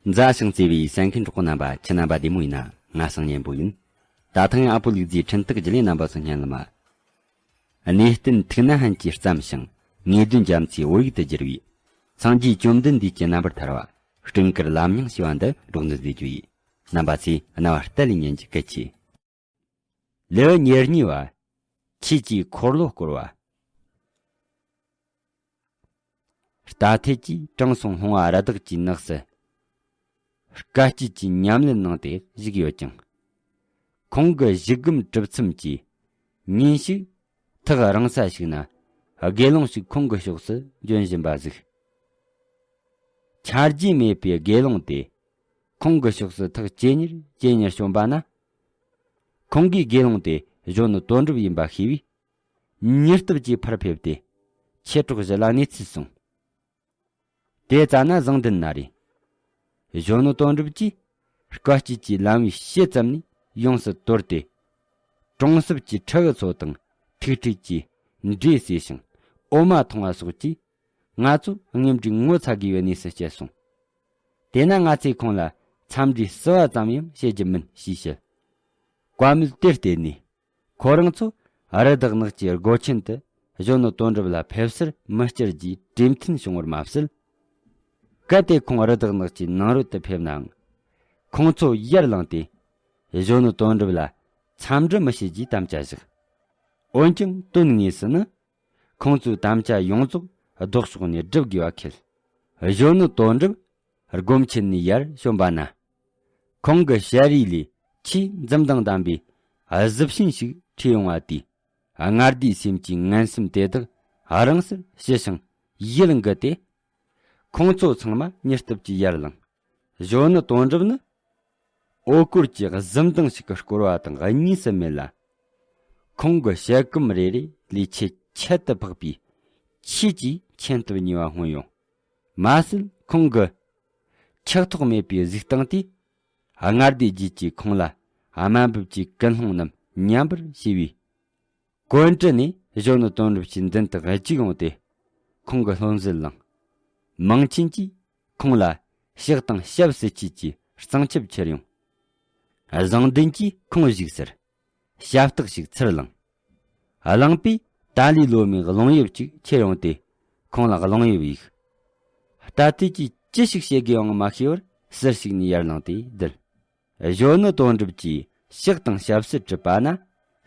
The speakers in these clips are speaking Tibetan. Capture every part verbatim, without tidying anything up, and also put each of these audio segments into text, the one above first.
མཛའ་ཞིང་བརྩེ་བའི་གསན་མཁན་གྲོགས་པོ་རྣམ་པ། ཁྱེད་རྣམ་པ་བདེ་མོ་ཡིན་ན། ང་སང་སྙན་པོ་ཡིན། ད་ཐེངས་ཨ་ཕོ་ལུག་རྫིའི་འཕྲིན་སྟེགས་བརྒྱུད་ལས་རྣམ་པ་ཚོ་སྙན་ལ་མ། གནས་བརྟན་ཐུགས་ན་ཧན་གྱིས་བརྩམས་ཤིང་། ངེས་དོན་རྒྱ་མཚོའི་བོད་ཡིག་ཏུ་བསྒྱུར་བའི། སངས་རྒྱས་བཅོམ་ལྡན་འདས་ཀྱི་རྣམ་པར་ཐར་བ། སྤྲིན་དཀར་ལམ་རྙིང་ཞེས་པ་འདི་སྒྲོག་འདོན་མཛད་རྒྱུ་ཡིན། རྣམ་པ་ཚོས་རྣ་བ་གཏད་ལས་ཉན་རྒྱུ་གལ་ཆེ། ལེའུ་ཉེར་གཉིས་པ། ཆོས་ཀྱི་འཁོར་ལོ་བསྐོར་བ། རྟ་ཐེལ་གྱིས་དྲང་སྲོང་ལྷུང་བ་རི་དྭགས་ཀྱི་ནགས་སུ། དཀའ་སྤྱད་ཀྱི་ཉམས་ལེན་གནང་སྟེ་བཞུགས་ཡོད་ཀྱང་། ཁོང་གི་གཞི་སྒོམ་གྲུབ་མཚམས་ཀྱི་ཉིན་ཞིག་ཐག་རིང་ས་ཞིག་ན་དགེ་སློང་ཞིག་ཁོང་གི་ཕྱོགས་སུ་འབྱོན་བཞིན་པ་གཟིགས། ཆ་རྒྱུས་མེད་པའི་དགེ་སློང་དེ་ཁོང་གི་ཕྱོགས་སུ་ཐག་ཇེ་ཉེར་ཇེ་ཉེར་བྱོན་པ་ན། ཁོང་གིས་དགེ་སློང་དེ་གཞོན་ནུ་དོན་གྲུབ་ཡིན་པ་ཤེས་པས། མྱུར་སྟབས་ཀྱིས་ཕར་ཕེབས་ཏེ་མཆེད་གྲོགས་བཞི་ལ་གནས་ཚུལ་གསུངས། དེ་ཙ་ན་བཟང་ལྡན་ན་རེ། གཞོན་ནུ་དོན་གྲུབ་ཀྱིས་དཀའ་སྤྱད་ཀྱི་ལམ་བུའི་ཕྱེད་ཙམ་ནས་ཡོངས་སུ་དོར་ཏེ། གྲོང་གསེབ་ཀྱི་ཕྲུ་གུ་ཚོ་དང་ཐུག་འཕྲད་ཀྱིས་འབྲས་ཟོས་ཤིང་འོ་མ་འཐུང་བ་སོགས་ཀྱིས་ང་ཚོ་དངོས་འབྲེལ་ངོ་ཚ་དགོས་པའི་གནས་སུ་བསྐྱལ་སོང་། དེས་ན་ང་ཚོས་ཁོང་ལ་འཚམས་འདྲི་བསུ་བ་ཙམ་ཡང་བྱེད་རྒྱུ་མིན་ཞེས་བཤད། བཀའ་མོལ་དེར་བརྟེན་ནས། ཁོ་རང་ཚོ་རི་དྭགས་ནགས་ཀྱི་སྒོ་ཆེན་དུ་གཞོན་ནུ་དོན་གྲུབ་ལ་ཕེབས་བསུར་མི་བསྐྱུར་རྒྱུའི་གྲོས་མཐུན་བྱུང་བར་མ་ཟད། གལ་ཏེ་ཁོང་རི་དྭགས་ནགས་ཀྱི་ནང་རོལ་དུ་ཕེབས་ནའང་། ཁོང་ཚོ་ཡར་ལངས་ཏེ་གཞོན་ནུ་དོན་གྲུབ་ལ་འཚམས་འདྲི་མི་བྱེད་རྒྱུའི་དམ་བཅའ་བཞག། འོན་ཀྱང་དོན་དངོས་སུ་ནི། ཁོང་ཚོའི་དམ་བཅའ་ཡོངས་རྫོགས་ལྡོག་ཕྱོགས་ནས་སྒྲུབ་དགོས་པ་ཁེལ། གཞོན་ནུ་དོན་གྲུབ་སྒོམ་ཆེན་ནས་ཡར་བྱོན་པ་ན། ཁོང་གི་ཞལ་རས་ལས་ཆེས་འཛུམ་མདངས་ལྡན་པའི་གཟི་བྱིན་ཞིག་འཕྲོས་ཡོང་བ་དེས། ལྔ་སྡེའི་སེམས་ཀྱི་ངན་སེམས་དེ་དག་རང་སར་ཞི་ཞིང་ཡིད་འགུལ་ཏེ། ཁོང་ཚོ་ཚང་མ་མྱུར་སྟབས་ཀྱིས་ཡར་ལངས། གཞོན་ནུ་དོན་གྲུབ་ནི། འོད་སྐོར་གྱི་གཟི་མདངས་ཤིག་གིས་བསྐོར་བ་དང་གཉིས་སུ་མེད་ལ། ཁོང་གི་ཞལ་སྐུམ་རེ་རེ་ལས་ཆེས་ཁྱད་དུ་འཕགས་པའི་ཆོས་ཀྱི་མཆན་ཐུབ་ཉེ་བ་མངོན་ཡོང་། མ་ཟད་ཁོང་གི་ཆགས་ཐོགས་མེད་པའི་གཟིགས་སྟངས་དེས་ལྔ་སྡེའི་རྒྱུད་ཀྱི་ཁོང་ལ་དམའ་འབེབས་ཀྱི་ཀུན་སློང་རྣམས་ཉམས་པར་བྱས་པས། གོན་ཀྲི་ནས་གཞོན་ནུ་དོན་གྲུབ་ཀྱི་མདུན་དུ་གཅིག་ཡོང་སྟེ། ཁོང་གི་བློ་འཛིན་བླངས། མིང་ཆེན་གྱིས་ཁོང་ལ་ཕྱག་དང་ཞབས་སུ་མཆིས་ཀྱིས་གཙང་ཆབ་ཁྱེར་ཡོང་། བཟང་ལྡན་གྱིས་ཁོང་བཞུགས་སར་ཞབས་སྟེགས་ཤིག་ཚུར་བླངས། བླངས་པས་ཏཱ་ལའི་ལོ་མའི་རླུང་གཡབ་ཅིག་ཁྱེར་ཡོང་སྟེ། ཁོང་ལ་རླུང་གཡབ་གཡུགས། རྟ་ཐེལ་གྱིས་ཅི་ཞིག་བྱེད་དགོས་ཡང་མ་ཤེས་པར་ཟུར་ཞིག་ནས་ཡར་ལངས་ཏེ་བསྡད། གཞོན་ནུ་དོན་གྲུབ་ཀྱིས་ཕྱག་དང་ཞབས་སུ་གྲུབ་པ་ན།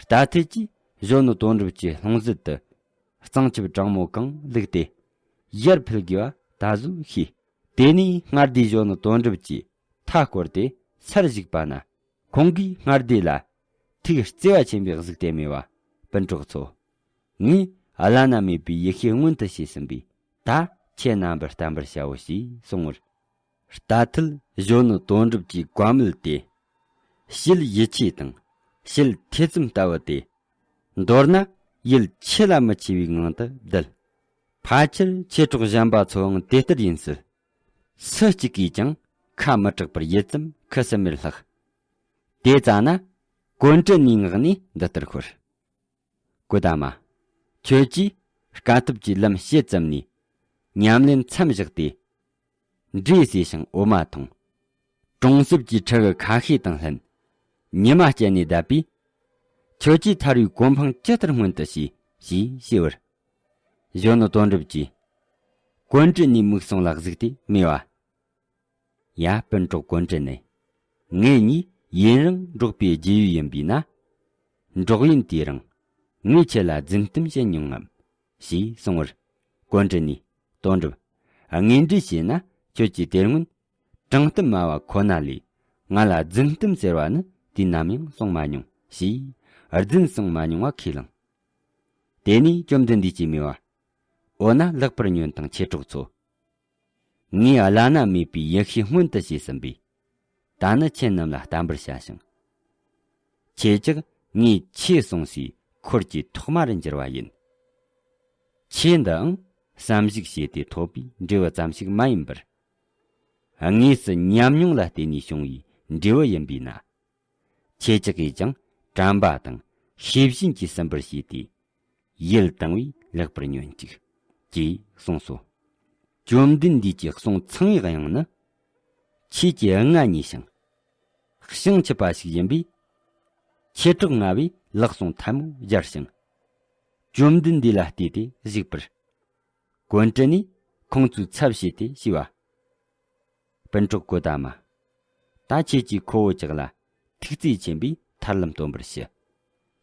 རྟ་ཐེལ་གྱིས་གཞོན་ནུ་དོན་གྲུབ་ཀྱི་ལྷུང་བཟེད་དུ་གཙང་ཆབ་གྲང་མོ་གང་བླུགས་ཏེ་ཡར་ཕུལ་དགོས་པ་ད་གཟོད་ཤེས། དེ་ནས་ལྔ་སྡེའི་གཞོན་ནུ་དོན་གྲུབ་ཀྱིរដ្ឋད་བསྐོར་ཏེ་སར་བཞུགས་པ་ན། ཁོང་གིས་ལྔ་སྡེ་ལ་ཐུགས་བརྩེ་བ་ཆེན་པོས་གཟིགས་ཏེ་སྨྲས་པ། སྤུན་གྲོགས་ཚོ། ངས་བླ་ན་མེད་པའི་ཡེ་ཤེས་མངོན་དུ་བྱས་ཟིན་པས། ད་ཁྱེད་རྣམ་པར་བསྟན་པར་བྱའོ་ཞེས་གསུངས་པར། རྟ་ཐེལ་གཞོན་ནུ་དོན་གྲུབ་ཀྱི་བཀའ་མོལ་དེ། བྱེད་ཡིད་ཆེས་དང་བྱེད་ཐེ་ཚོམ་ལྟ་བུ་སྟེ། མདོར་ན་ཡིད་ཆེས་ལ་མི་ཆེས་པའི་ངང་དུ་བསྡད། ཕལ་ཆེར་མཆེད་གྲོགས་གཞན་པ་ཚོའང་དེ་ལྟར་ཡིན་སྲིད། སུ་གཅིག་གིས་ཀྱང་ཁ་མི་གྲག་པར་ཡིད་ཙམ་ཁུ་སིམ་མེར་ལྷག། དེ་ཙ་ན་གོན་ཀྲི་ནས་ངག་ནས་འདི་ལྟར་ཤོར། གོ་ད་མ། ཁྱོད་ཀྱིས་དཀའ་ཐུབ་ཀྱི་ལམ་ཕྱེད་ཙམ་ནས་ཉམས་ལེན་མཚམས་བཞག་སྟེ། འབྲས་ཟོས་ཤིང་འོ་མ་འཐུང་། གྲོང་གསེབ་ཀྱི་ཕྲུ་གུ་ཁ་ཤས་དང་ལྷན་ཉི་མ་བསྐྱལ་ནས་བསྡད་པས། ཁྱོད་ཀྱིས་ཐར་བའི་གོ་འཕང་ཇི་ལྟར་སྔོན་དུ་ཞུས་ཞེས་ཞུས་པར། གཞོན་ནུ་དོན་གྲུབ་ཀྱིས་གོན་ཀྲི་ནས་མིག་ཟུང་ལ་གཟིགས་ཏེ་སྨྲས་པ། ཡ། སྤུན་གྲོགས་གོན་ཀྲི་ནས། ངེད་གཉིས་ཡུན་རིང་འགྲོགས་པའི་རྗེས་ཡོད་ཡིན་པས་ན། འགྲོགས་ཡུན་དེའི་རིང་ངས་ཁྱེད་ལ་རྫུན་གཏམ་བཤད་མྱོང་ངམ། ཞེས་གསུངས་པར། གོན་ཀྲི་ནས། དོན་གྲུབ། དངོས་འབྲེལ་བྱས་ན་ཁྱོད་ཀྱིས་དེ་སྔོན་དྲང་གཏམ་སྨྲ་བ་ཁོ་ན་ལས་ང་ལ་རྫུན་གཏམ་ཟེར་བ་ནི་དུས་ནམ་ཡང་གསུངས་མ་མྱོང་ཞེས་རྫུན་གསུངས་མ་མྱོང་བ་ཁས་བླངས། དེ་ནས་བཅོམ་ལྡན་འདས་ཀྱིས་སྨྲས་པ། འོ་ན་ལེགས་པར་ཉོན་དང་མཆེད་གྲོགས་ཚོ། ངས་བླ་ན་མེད་པའི་ཡེ་ཤེས་མངོན་དུ་བྱས་ཟིན་པས། ད་ནི་ཁྱེད་རྣམས་ལ་བསྟན་པར་བྱ་ཞིང་། ཁྱེད་ཅག་ངས་ཆོས་གསུངས་སའི་འཁོར་གྱི་ཐོག་མར་འགྱུར་བ་ཡིན། ཆོས་འདིའང་བསམ་གཞིག་བྱས་ཏེ་ཐོབ་པའི་འབྲས་བུ་ཙམ་ཞིག་མ་ཡིན་པར། དངོས་སུ་ཉམས་མྱོང་ལ་བརྟེན་ནས་བྱུང་བའི་འབྲས་བུ་ཡིན་པས་ན། ཁྱེད་ཅག་གིས་ཀྱང་དྲན་པ་དང་ཤེས་བཞིན་གྱིས་ཟིན་པར་བྱས་ཏེ། ཡིད་དང་བས་ལེགས་པར་ཉོན་ཅིག །ཅེས་གསུངས་སོ། བཅོམ་ལྡན་འདས་ཀྱི་གསུང་ཚངས་པའི་དབྱངས་ནི། ཆོས་ཀྱི་རྔ་ཉོས་ཤིང་། ཞིང་ཆུབ་པ་ཞིག་ཡིན་པས། མཆེད་གྲོགས་ལྔ་བས་ལག་ཟུང་ཐལ་མོ་སྦྱར་ཞིང་། བཅོམ་ལྡན་འདས་ལ་བལྟས་ཏེ་གཟིགས་པར། གོང་དུ་ནས་ཁོང་ཚོའི་ཚབ་བྱས་ཏེ་ཞུས་པ། སྤུན་གྲོགས་གོ་ཏ་མ། ད་ཁྱེད་ཀྱིས་ཁོ་བོ་ཅག་ལ་ཐུགས་བརྩེ་ཆེན་པོས་ཐར་ལམ་སྟོན་པར་ཞུ།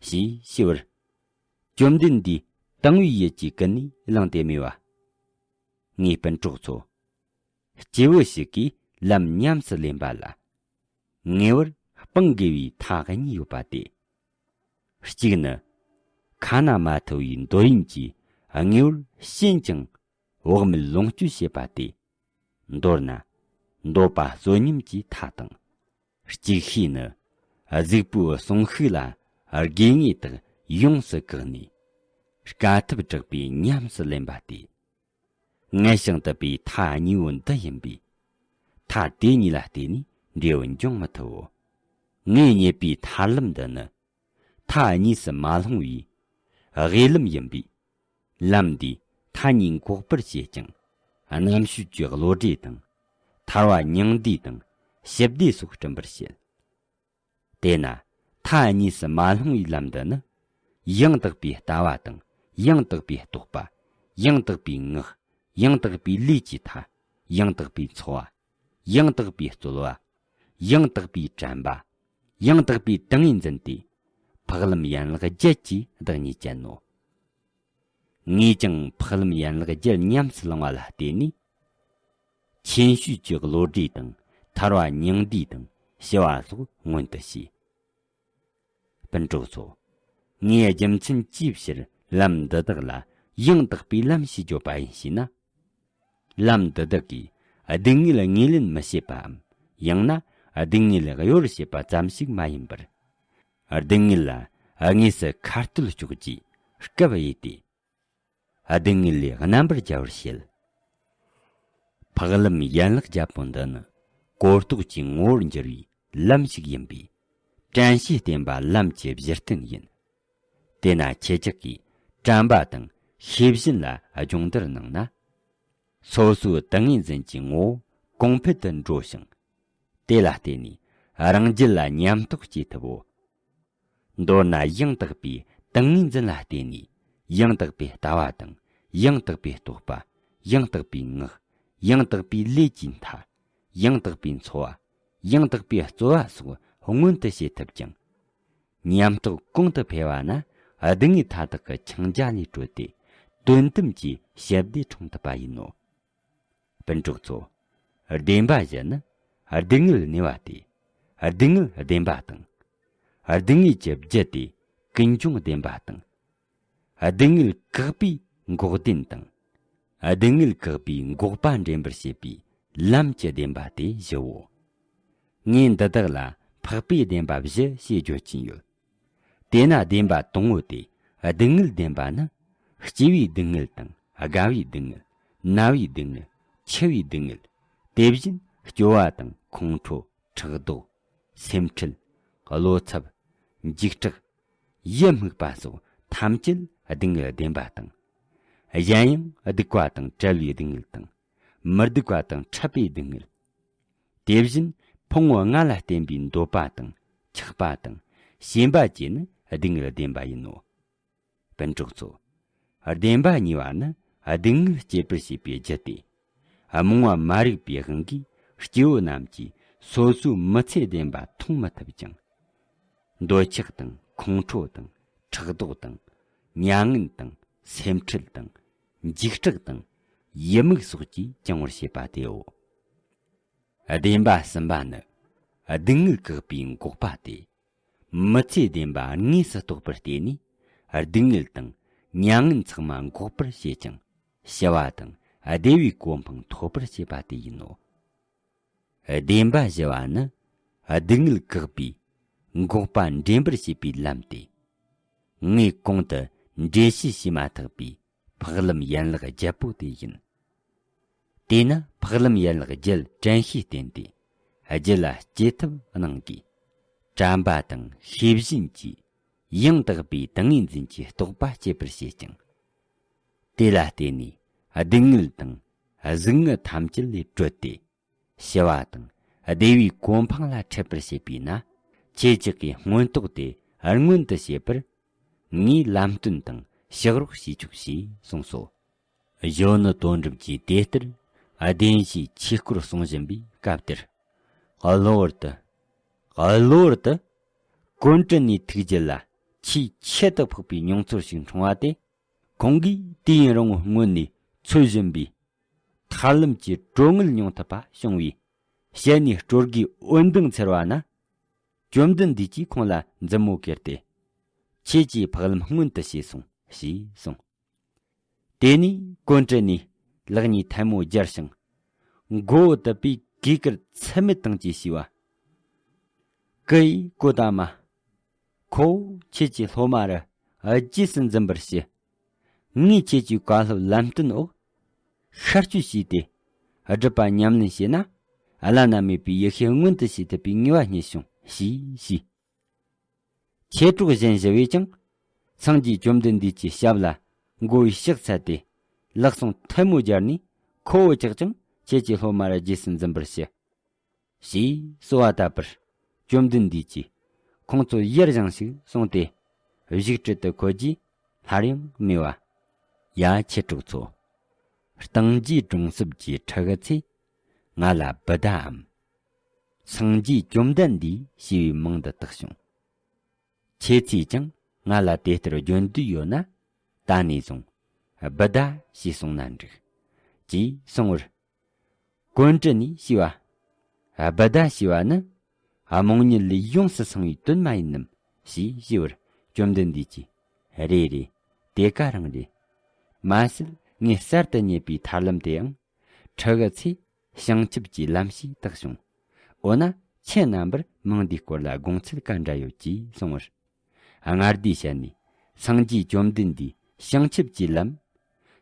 ཞེས་ཞུས་པར། བཅོམ་ལྡན་འདས་དང་བའི་ཡུལ་གྱི་ཀུན་ནས་བསླངས་ཏེ་སྨྲས་པ། ངའི་སྤུན་གྲོགས་ཚོ། སྐྱེས་བུ་ཞིག་གིས་ལམ་ཉམས་སུ་ལེན་པ་ལ། ངེས་པར་སྤང་དགོས་པའི་མཐའ་གཉིས་ཡོད་པ་སྟེ། གཅིག་ནི། ཁ་ན་མ་ཐོ་བའི་འདོད་ཡོན་གྱིས་དངོས་པོར་ཞེན་ཅིང་བག་མེད་ལོངས་སྤྱོད་བྱེད་པ་སྟེ། མདོར་ན། འདོད་པ་རྩོད་ཉམས་ཀྱི་མཐའ་དང་། གཅིག་ཤོས་ནི། གཟུགས་པོའི་གསོན་ཤུགས་ལ་དགོས་ངེས་དག་ཡོངས་སུ་བཀག་ནས། དཀའ་ཐུབ་དྲག་པོས་ཉམས་སུ་ལེན་པ་སྟེ། ངལ་ཞིང་དུབ་པའི་མཐའ་གཉིས་པོ་འདི་ཡིན་པས། མཐའ་དེ་གཉིས་ལ་བརྟེན་ནས་འབྲས་བུ་འབྱུང་མི་ཐུབ་བོ། ངས་རྙེད་པའི་ཐར་ལམ་འདི་ནི། མཐའ་གཉིས་སུ་མ་ལྷུང་བའི་དབུས་ལམ་ཡིན་པས། ལམ་འདིས་མཐའ་གཉིས་འགོག་པར་བྱེད་ཅིང་། རྣམ་དཔྱོད་ཀྱི་བློ་གྲོས་དང་། ཐར་པ་སྙིང་བསྡུས་དང་ཞི་བདེ་སོགས་བསྐྲུན་པར་བྱེད། དེས་ན་མཐའ་གཉིས་སུ་མ་ལྷུང་བའི་ལམ་འདི་ནི། ཡང་དག་པའི་ལྟ་བ་དང་། ཡང་དག་པའི་རྟོག་པ། ཡང་དག་པའི་ངག། ཡང་དག་པའི་ལས་ཀྱི་མཐའ། ཡང་དག་པའི་འཚོ་བ། ཡང་དག་པའི་རྩོལ་བ། ཡང་དག་པའི་དྲན་པ། ཡང་དག་པའི་ཏིང་ངེ་འཛིན་ཏེ། འཕགས་ལམ་ཡན་ལག་བརྒྱད་ཀྱིས་བདག་ཉིད་བཅད་ནོ། ངས་ཀྱང་འཕགས་ལམ་ཡན་ལག་བརྒྱད་ཉམས་སུ་བླང་བ་ལ་བརྟེན་ནས། མཁྱེན་དཔྱོད་ཀྱི་བློ་གྲོས་དང་ཐར་པ་སྙིང་བསྡུས་དང་ཞི་བ་སོགས་མངོན་དུ་བྱས། སྤུན་གྲོགས་ཚོ། ངས་རྒྱུ་མཚན་ཅིའི་ཕྱིར་ལམ་འདི་དག་ལ་ཡང་དག་པའི་ལམ་ཞེས་བརྗོད་པ་ཡིན་ཞེ་ན། ལམ་འདི་དག་གིས་སྡུག་བསྔལ་ངོས་ལེན་མི་བྱེད་པའམ། ཡང་ན་སྡུག་བསྔལ་གཡོ་བར་བྱེད་པ་ཙམ་ཞིག་མ་ཡིན་པར། སྡུག་བསྔལ་ལ་དངོས་སུ་ཁ་གཏད་གཅོག་རྒྱུའི་སྐབས་ཡོད་དེ། སྡུག་བསྔལ་ལས་རྣམ་པར་རྒྱལ་བར་བྱེད། འཕགས་ལམ་ཡན་ལག་བརྒྱད་པོ་འདི་ནི་གོ་རྟོགས་ཀྱི་ངོ་བོར་འགྱུར་བའི་ལམ་ཞིག་ཡིན་པས། དྲན་ཤེས་བརྟེན་པ་ལམ་གྱི་གཞི་རྟེན་ཡིན། དེས་ན་ཁྱེད་ཅག་གིས་དྲན་པ་དང་ཤེས་བཞིན་ལ་སྦྱོང་བརྡར་གནང་ན། སོ་སོའི་ཏིང་ངེ་འཛིན་གྱི་ངོ་བོ་གོང་འཕེལ་དུ་འགྲོ་ཞིང་། དེ་ལ་བརྟེན་ནས་རང་རྒྱུད་ལ་ཉམས་རྟོགས་སྐྱེ་ཐུབ་བོ། མདོར་ན་ཡང་དག་པའི་ཏིང་ངེ་འཛིན་ལ་བརྟེན་ནས་ཡང་དག་པའི་ལྟ་བ་དང་། ཡང་དག་པའི་རྟོག་པ། ཡང་དག་པའི་ངག། ཡང་དག་པའི་ལས་ཀྱི་མཐའ། ཡང་དག་པའི་འཚོ་བ། ཡང་དག་པའི་རྩོལ་བ་སོགས་མངོན་དུ་བྱེད་ཐུབ་ཅིང་། ཉམས་རྟོགས་གོང་དུ་འཕེལ་བ་ན་སྡུག་བསྔལ་མཐའ་དག་གི་འཆིང་རྒྱ་ལས་གྲོལ་ཏེ། དོན་དམ་གྱི་ཞི་བདེ་འཁྲུངས་ཐུབ་པ་ཡིན་ནོ། སྤུན་གྲོགས་ཚོ། བདེན་པ་བཞི་ནི་སྡུག་བསྔལ་གནས་པ་སྟེ། སྡུག་བསྔལ་བདེན་པ་དང་། སྡུག་བསྔལ་གྱི་རྒྱུ་སྟེ་ཀུན་འབྱུང་བདེན་པ་དང་། སྡུག་བསྔལ་བཀག་པའི་འགོག་བདེན་དང་། སྡུག་བསྔལ་བཀག་པའི་འགོག་པ་འདྲེན་པར་བྱེད་པའི་ལམ་གྱི་བདེན་པ་སྟེ་བཞིའོ། ངས་འདི་དག་ལ་འཕགས་པའི་བདེན་པ་བཞི་ཞེས་བརྗོད་ཀྱིན་ཡོད། དེས་ན་བདེན་པ་དང་པོ་སྟེ་སྡུག་བསྔལ་བདེན་པ་ནི། སྐྱེ་བའི་སྡུག་བསྔལ་དང་རྒ་བའི་སྡུག་བསྔལ། ན་བའི་སྡུག་བསྔལ། འཆི་བའི་སྡུག་བསྔལ། དེ་བཞིན་སྐྱོ་བ་དང་ཁོང་ཁྲོ། ཕྲག་དོག་སེམས་ཁྲལ། བློ་འཚབ། འཇིགས་སྐྲག་ཡིད་དམིགས་པ་སོགས་ཐམས་ཅད་སྡུག་བསྔལ་བདེན་པ་དང་། གཞན་ཡང་སྡིག་པ་དང་བྲལ་བའི་སྡུག་བསྔལ་དང་། མི་སྡིག་པ་དང་འཕྲད་པའི་སྡུག་བསྔལ། དེ་བཞིན་ཕུང་པོ་ལྔ་ལ་བརྟེན་པའི་འདོད་པ་དང་ཆགས་པ་དང་ཞེན་པ་བཅས་ནི་སྡུག་བསྔལ་བདེན་པ་ཡིན་ནོ། སྤུན་གྲོགས་ཚོ། བདེན་པ་གཉིས་པ་ནི་སྡུག་བསྔལ་སྐྱེད་པར་བྱེད་པའི་རྒྱུ་སྟེ། རྨོངས་པ་མ་རིག་པའི་དབང་གིས་སྐྱེ་བོ་རྣམས་ཀྱིས་སོ་སོའི་མི་ཚེ་བདེན་པ་མཐོང་མི་ཐུབ་ཅིང་། འདོད་ཆགས་དང་ཁོང་ཁྲོ་དང་ཕྲག་དོག་དང་མྱ་ངན་དང་སེམས་ཁྲལ་དང་འཇིགས་སྐྲག་དང་ཡིད་དམིགས་སོགས་ཀྱིས་སྦྱང་བར་བྱེད་པ་དེའོ། བདེན་པ་གསུམ་པ་ནི་སྡུག་བསྔལ་བཀག་པའི་འགོག་པ་སྟེ། མི་ཚེ་བདེན་པ་དངོས་སུ་རྟོགས་པར་བརྟེན་ནས་སྡུག་བསྔལ་དང་མྱ་ངན་ཚང་མ་འགོག་པར་བྱེད་ཅིང་ཞི་བ་དང་བདེ་བའི་གོ་འཕང་ཐོབ་པར་བྱེད་པ་དེ་ཡིན་ནོ། བདེན་པ་བཞི་བ་ནི་སྡུག་བསྔལ་བཀག་པའི་འགོག་པ་འདྲེན་པར་བྱེད་པའི་ལམ་སྟེ། ངས་གོང་དུ་འགྲེལ་བཤད་བྱས་མ་ཐག་པའི་འཕགས་ལམ་ཡན་ལག་བརྒྱད་པོ་དེ་ཡིན། དེས་ན་འཕགས་ལམ་ཡན་ལག་བརྒྱད་དྲན་ཤེས་བསྟེན་ཏེ་རྒྱུད་ལ་སྐྱེ་ཐབས་གནང་གིས། དྲན་པ་དང་ཤེས་བཞིན་གྱིས་ཡང་དག་པའི་ཏིང་ངེ་འཛིན་གྱི་རྟོགས་པ་སྐྱེད་པར་བྱེད་ཅིང་། དེ་ལ་བརྟེན་ནས་སྡུག་བསྔལ་དང་གཟུགས་ངན་ཐམས་ཅད་ལས་གྲོལ་ཏེ། ཞི་བ་དང་ བདེ་བའི་གོ་འཕང་ལ་འཕྲད་པར་བྱེད་པས་ན། ཁྱེད་ཅག་གིས་མངོན་རྟོགས་དེ་སྔོན་དུ་བྱེད་པར། ངས་ལམ་སྟོན་དང་ཕྱག་རོགས་བྱེད་ཆོག་ཞེས་གསུངས་སོ། གཞོན་ནུ་དོན་གྲུབ་ཀྱིས་དེ་ལྟར་བདེན་བཞིའི་ཆོས་སྐོར་གསུང་བཞིན་པའི་སྐབས་དེར། གློ་བུར་དུ། གློ་བུར་དུ། ཀོན་ཀྲི་ནིའི་ཐུགས་རྒྱུད་ལ་ཆེས་ཁྱད་དུ་འཕགས་པའི་མྱོང་ཚོར་ཞིག་འཁྲུངས་པ་སྟེ། ཁོང་གིས་དུས་ཡུན་རིང་བོའི་སྔོན་ནས་འཚོལ་བཞིན་པའི་ཐར་ལམ་གྱི་གྲོན་དངུལ་མྱོང་ཐུབ་པ་བྱུང་བས། ཞལ་ནས་སྤྲོ་དགའི་འོད་མདངས་འཚེར་བ་ན། བཅོམ་ལྡན་འདས་ཀྱིས་ཁོང་ལ་མཛུབ་མོ་ཀེར་ཏེ། ཁྱེད་ཀྱིས་འཕགས་ལམ་སྔོན་དུ་བྱས་སོང་ཞེས་གསུངས། དེ་ནས་ཀོན་ཀྲི་ནིས་ལག་གཉིས་ཐལ་མོ་སྦྱར་ཞིང་། མགོ་བོ་དུད་པའི་གུས་བཀུར་ཚད་མེད་དང་བཅས་ཞུས་པ། ཀུ་ཡེ་ཀོ་ཏ་མ། ཁོ་བོ་ཁྱེད་ཀྱི་སློབ་མ་རུ་རྗེས་སུ་འཛིན་པར་བྱེད། ངས་ཁྱེད་ཀྱི་བཀའ་སློབ་ལམ་སྟོན་འོག་ཤར་སྐྱོད་བྱས་ཏེ། སྒྲུབ་པ་ཉམས་ལེན་བྱས་ན། བླ་ན་མེད་པའི་ཡེ་ཤེས་མངོན་དུ་བྱེད་ཐུབ་པའི་ངེས་པ་རྙེད་བྱུང་ཞེས་ཞུས། མཆེད་གྲོགས་གཞན་བཞི་བས་ཀྱང་། སངས་རྒྱས་བཅོམ་ལྡན་འདས་ཀྱི་ཞབས་ལ་མགོ་བོས་ཕྱག་འཚལ་ཏེ། ལག་ཟུང་ཐལ་མོ་སྦྱར་ནས། ཁོ་བོ་ཅག་ཀྱང་ཁྱེད་ཀྱི་སློབ་མ་རུ་རྗེས་སུ་འཛིན་པར་བྱེད། ཞེས་གསོལ་བ་བཏབ་པར། བཅོམ་ལྡན་འདས་ཀྱིས་ཁོང་ཚོར་ཡར་བཞེངས་ཤིག་གསུངས་ཏེ། བཞུགས་ཁྲི་དུ་འཁོད་རྗེས་སླར་ཡང་སྨྲས་པ། ཡ་མཆེད་གྲོགས་ཚོ། སྟེང་རྒྱས་གྲོང་གསེབ་ཀྱི་ཕྲུ་གུ་ཚོས་ང་ལ་བུ་དའམ། སངས་རྒྱས་བཅོམ་ལྡན་འདས་ཞེས་པའི་མིང་འདི་བཏགས་བྱུང་། ཁྱེད་ཚོས་ཀྱང་ང་ལ་དེ་ལྟར་བརྗོད་འདོད་ཡོད་ན། ད་ནས་བཟུང་བུ་དཱ་ཞེས་གསུངས་ན་འགྲིག །ཅེས་གསུངས་པར། ཀོན་ཀྲི་ནིས་ཞུས་པ། བུ་དཱ་ཞེས་པ་ནི། རྨོངས་གཉིད་ལས་ཡོངས་སུ་སངས་པའི་དོན་མ་ཡིན་ནམ། ཞེས་ཞུས་པར། བཅོམ་ལྡན་འདས་ཀྱིས། རེད་རེད། དེ་ག་རང་རེད། མ་ཟད་ངས་གསར་དུ་རྙེད་པའི་ཐར་ལམ་དེའང་། ཕྲུ་གུ་ཚོས་བྱང་ཆུབ་ཀྱི་ལམ་ཞེས་བཏགས་བྱུང་། འོ་ན་ཁྱེད་རྣམ་པར་མིང་འདིའི་སྐོར་ལ་དགོངས་ཚུལ་ག་འདྲ་ཡོད་ཅེས་གསུངས་པར། སྔར་དེའི་ཞལ་ནས། སངས་རྒྱས་བཅོམ་ལྡན་འདས་བྱང་ཆུབ་ཀྱི་ལམ།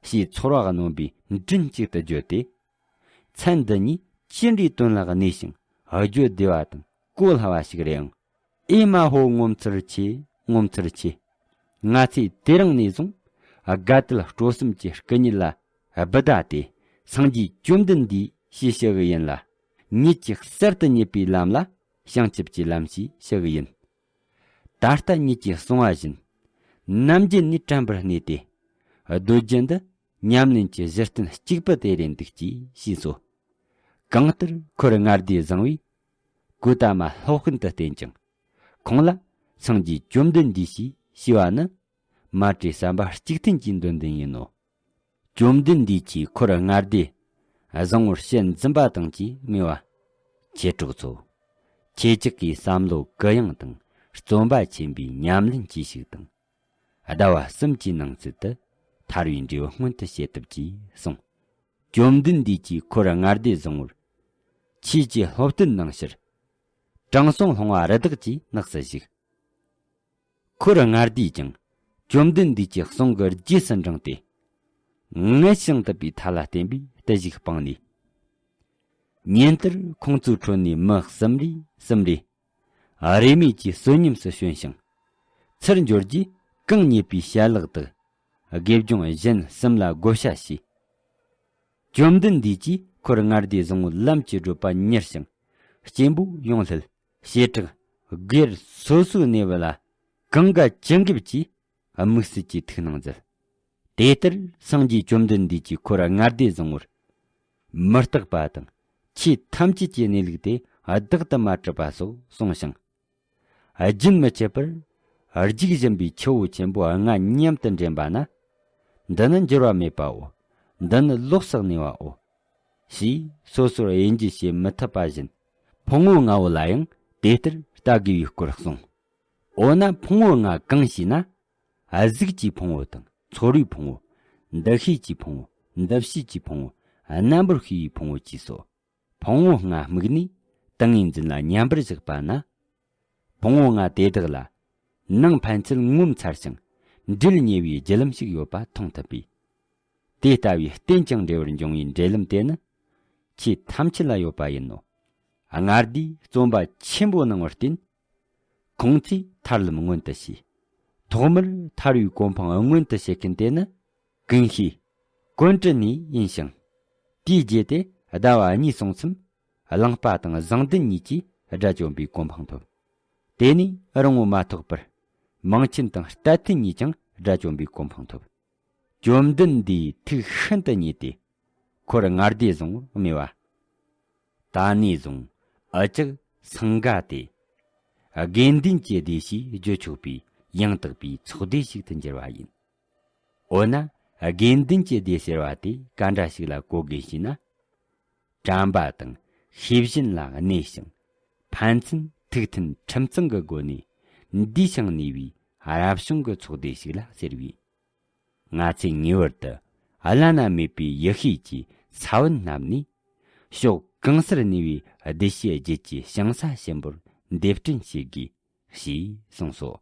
ཞེས་ཚོར་བ་རྣོན་པོས་མགྲིན་གཅིག་ཏུ་བརྗོད་དེ། མཚན་འདི་ཉིད་ཅི་འདྲའི་དོན་ལ་གནས་ཤིང་བརྗོད་བདེ་བ་དང་གོ་སླ་བ་ཞིག་རེད་ཨང་། ཨེ་མ་ཧོ། ངོ་མཚར་ཆེ། ངོ་མཚར་ཆེ། ང་ཚོས་དེ་རིང་ནས་བཟུང་དགའ་དད་སྤྲོ་གསུམ་གྱི་སྐུ་ཉིད་ལ་བུ་དཱ་སྟེ་སངས་རྒྱས་བཅོམ་ལྡན་འདས་ཞེས་ཞུ་གི་ཡིན་ལ། ཉིད་ཀྱིས་གསར་དུ་རྙེད་པའི་ལམ་ལ་བྱང་ཆུབ་ཀྱི་ལམ་ཞེས་ཞུ་གི་ཡིན། ད་ལྟ་ཉིད་ཀྱིས་གསུངས་པ་བཞིན་ནམ་རྒྱུན་ནས་དྲན་པར་གནས་ཏེ། སྡོད་རྒྱུ་འདི་ཉམས་ལེན་གྱི་གཞི་རྟེན་གཅིག་པུ་དེ་རེད་འདུག་ཅེས་ཞུས་སོ། གང་ལྟར་འཁོར་ལྔ་སྡེས་བཟུང་བས་ཀུ་ཏ་མ་སློབ་དཔོན་དུ་བསྟེན་ཅིང་། ཁོང་ལ་སངས་རྒྱས་བཅོམ་ལྡན་འདས་ཞེས་ཞུས་པ་ནི། མ་བྲོས་བསམ་པ་གཅིག་མཐུན་གྱི་འདོད་འདུན་ཡིན་ནོ། བཅོམ་ལྡན་འདས་ཀྱིས་འཁོར་ལྔ་སྡེ་བཟང་བོར་བྱོན་ཟིན་པ་དང་བཅས་སྨྲས་པ། མཆེད་གྲོགས་ཚོ། ཁྱེད་ཅག་གིས་བསམ་བློ་གུ་ཡངས་དང་བརྩོན་པ་ཆེན་པོས་ཉམས་ལེན་གྱིས་ཤིག་དང་། ཟླ་བ་གསུམ་གྱི་ནང་ཚུད་དུ་ཐར་བའི་འབྲས་བུ་མངོན་དུ་བྱེད་ཐུབ་ཅེས་གསུངས། བཅོམ་ལྡན་འདས་ཀྱིས་འཁོར་ལྔ་སྡེ་བཟང་བོར། ཆོས་ཀྱི་སློབ་སྟོན་གནང་ཕྱིར། དྲང་སྲོང་ལྷུང་བ་རི་དྭགས་ཀྱི་ནགས་སུ་བཞུགས། འཁོར་ལྔ་སྡེས་ཀྱང་བཅོམ་ལྡན་འདས་ཀྱི་གསུང་གི་རྗེས་སུ་འབྲངས་ཏེ། ངལ་ཞིང་དུབ་པའི་མཐའ་ལ་བརྟེན་པའི་བརྟུལ་ཞུགས་སྤངས་ནས། ཉིན་ལྟར་ཁོང་ཚོའི་ཁྲོད་ནས་མི་གསུམ་རེ་གསུམ་རེ། རེས་མོས་ཀྱིས་བསོད་སྙོམས་སུ་བྱོན་ཞིང་། ཚུར་འབྱོར་རྗེས་གང་རྙེད་པའི་ཞལ་ལག་དག་དགེ་སྦྱོང་གཞན་གསུམ་ལ་བགོ་བཤའ་བྱས། བཅོམ་ལྡན་འདས་ཀྱིས་འཁོར་ལྔ་སྡེ་བཟང་བོའི་ལམ་གྱི་བགྲོད་པ་མྱུར་ཞིང་། སྐྱེན་པོ་ཡོངས་སླད། བྱེ་བྲག་སྒེར་སོ་སོའི་གནས་བབ་ལ་གང་དགའ་ཅི་འགེབས་ཀྱིས་དམིགས་བསལ་གྱི་ཐུགས་སྣང་མཛད། དེ་ལྟར་སངས་རྒྱས་བཅོམ་ལྡན་འདས་ཀྱིས་འཁོར་ལྔ་སྡེ་བཟང་བོར། མི་རྟག་པ་དང་ཆོས་ཐམས་ཅད་ཀྱི་གནས་ལུགས་དེ་བདག་ཏུ་མ་གྲུབ་པ་སོགས་གསུངས་ཤིང་། རྒྱུན་མི་འཆད་པར་རྒྱུག་བཞིན་པའི་ཆུ་བོ་ཆེན་པོ་ལྔ་མཉམ་དུ་འདྲེན་པ་ན། འདི་ནི་འགྱུར་བ་མེད་པའོ། འདི་ནི་ལོགས་སུ་གནས་པའོ། ཞེས་སོ་སོར་དབྱེ་འབྱེད་བྱེད་མི་ཐུབ་པ་བཞིན། ཕུང་པོ་ལྔ་བོ་ལ་ཡང་དེ་ལྟར་ལྟ་དགོས་པའི་སྐོར་གསུངས། འོ་ན་ཕུང་པོ་ལྔ་གང་ཞེ་ན། གཟུགས་ཀྱི་ཕུང་པོ་དང་ཚོར་བའི་ཕུང་པོ། འདུ་ཤེས་ཀྱི་ཕུང་པོ། འདུ་བྱེད་ཀྱི་ཕུང་པོ། རྣམ་པར་ཤེས་པའི་ཕུང་པོ་བཅས་སོ། ཕུང་པོ་ལྔ་དམིགས་ནས་ཏིང་ངེ་འཛིན་ལ་མཉམ་པར་བཞག་པ་ན། ཕུང་པོ་ལྔ་དེ་དག་ལ་ནང་ཕན་ཚུན་ངོ་མཚར་ཞིང་འབྲེལ་ཉེ་བའི་བརྒྱུད་ལམ་ཞིག་ཡོད་པ་མཐོང་ཐུབ་པས། དེ་ལྟ་བུའི་རྟེན་ཅིང་འབྲེལ་བར་འབྱུང་བའི་འབྲེལ་ལམ་དེ་ནི་ཆོས་ཐམས་ཅད་ལ་ཡོད་པ་ཡིན་ནོ། ལྔ་སྡེས་བརྩོན་པ་ཆེན་པོ་གནང་བར་བརྟེན། ཁོང་ཚོས་ཐར་ལམ་མངོན་དུ་བྱས། ཐོག་མར་ཐར་བའི་གོ་འཕང་མངོན་དུ་བྱེད་མཁན་དེ་ནི་ཀུན་ཤེས་ཀོན་ཀྲི་ནི་ཡིན་ཞིང་། དེའི་རྗེས་ཏེ་ཟླ་བ་གཉིས་སོང་ཙམ་ གླང་པ་དང་བཟང་ལྡན་གཉིས་ཀྱིས་དགྲ་བཅོམ་པའི་གོ་འཕང་ཐོབ། དེ་ནས་རིང་པོ་མ་ཐོགས་པར། མིང་ཆེན་དང་རྟ་ཐུལ་གཉིས་ཀྱང་དགྲ་བཅོམ་པའི་གོ་འཕང་ཐོབ། བཅོམ་ལྡན་འདས་ཐུགས་ཤིན་ཏུ་མཉེས་ཏེ། འཁོར་ལྔ་སྡེ་བཟུང་བར་སྨྲས་པ། ད་ནས་བཟུང་འུ་ཅག་སིངྒ་སྟེ། དགེ་འདུན་གྱི་སྡེ་ཞེས་བརྗོད་ཆོག་པའི་ཡང་དག་པའི་ཚོགས་སྡེ་ཞིག་ཏུ་འགྱུར་བ་ཡིན། འོ་ན། དགེ་འདུན་གྱི་སྡེ་ཟེར་བ་དེ་ག་འདྲ་ཞིག་ལ་གོ་དགོས་ཞེ་ན། དྲན་པ་དང་ཤེས་བཞིན་ལ་གནས་ཤིང་། ཕན་ཚུན་ཐུགས་མཐུན་ཁྲིམས་གཙང་གི་སྒོ་ནས་འདུས་ཤིང་གནས་པའི་རབ་བྱུང་གི་ཚོགས་སྡེ་ཞིག་ལ་ཟེར་བས། ང་ཚོས་ངེས་པར་དུ་བླ་ན་མེད་པའི་ཡེ་ཤེས་ཀྱི་ས་བོན་བསྣམས་ནས། ཕྱོགས་གང་སར་གནས་པའི་བདེ་གཤེགས་རྒྱུད་ཀྱི་ཞིང་ས་ཆེན་པོར་འདེབས་སྐྲུན་བྱེད་དགོས། ཞེས་གསུངས་སོ།